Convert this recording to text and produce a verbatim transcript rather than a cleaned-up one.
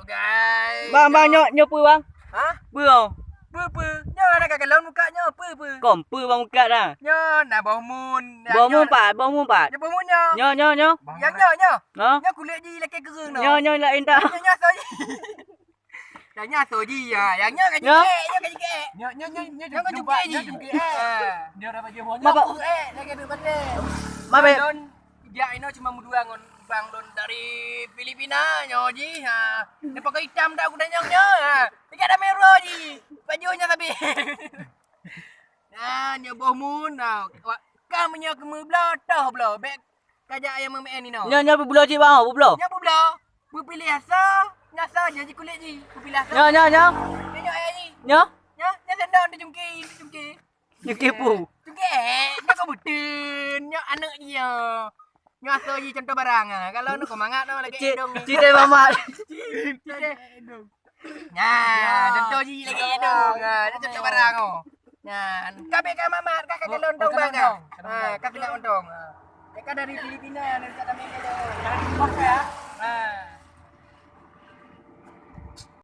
Guys. Bang, bang, nyoe, nyoe peue, bang? Ha? Peue, oh? Peue, peue? Nyoe na ka kalon muka nyoe, peue, peue? Kon peue bang muka dah. Nyoe na boh mun. Boh mun pat, boh mun pat. Nyoe boh mun nyoe. Nyoe, nyoe, nyoe. Yang nyoe, nyoe. Ha? Nyoe kulét jih lakèe keureung nyoe. Nyoe, nyoe laén dah. Nyoe, nyoe asoe jih. Yang nyoe asoe jih, ya. Yang nyoe ka jikèk, nyoe ka jikèk. Nyoe, nyoe, nyoe, nyoe jungkèe jih. Nyoe jungkèe. Ha. Nyoe dah baju boh. Nyoe kulét, lakèe duek batèe. Mabe. Jak inoe cuma meudua ngon bang lôn dari Filipina nyoe jih, ha. Dia pakai hitam dah kuda nyang nyoe, ha. Tiga dah merah jih. Baju nyoe sabe. Nah, nyoe boh mun, ha. Ka meunyoe keumeubloe, toh bloe. Bèk kajak ayam meumaén inoe. Nyoe, nyoe beubloe cit bang, beubloe. Nyoe beubloe. Beupiléh asoe, nyoe asoe jih, jih kulét jih. Beupiléh asoe. Nyoe, nyoe, nyoe. Nyoe, nyoe ayah jih. Nyoe? Nyoe, nyoe sendok dijungkèe, dijungkèe. Nyoe kepo. Cukèe, nyoe keubeutén, nyoe aneuk jih nyoe. Nyoe asoe jih contoh barang, ah. Kalau aneuk keu mangat nyoe lagèe edong ni. Cit, cit mamat. Cit edong. Nah, contoh jih lagèe edong. Ah, nyoe contoh barang, oh. Nah, ka bèk ka mamat, ka, ka kalon tong bang, ka. Ah, ka teunak untông. Ah. Nyoe ka dari Filipina, dari South America.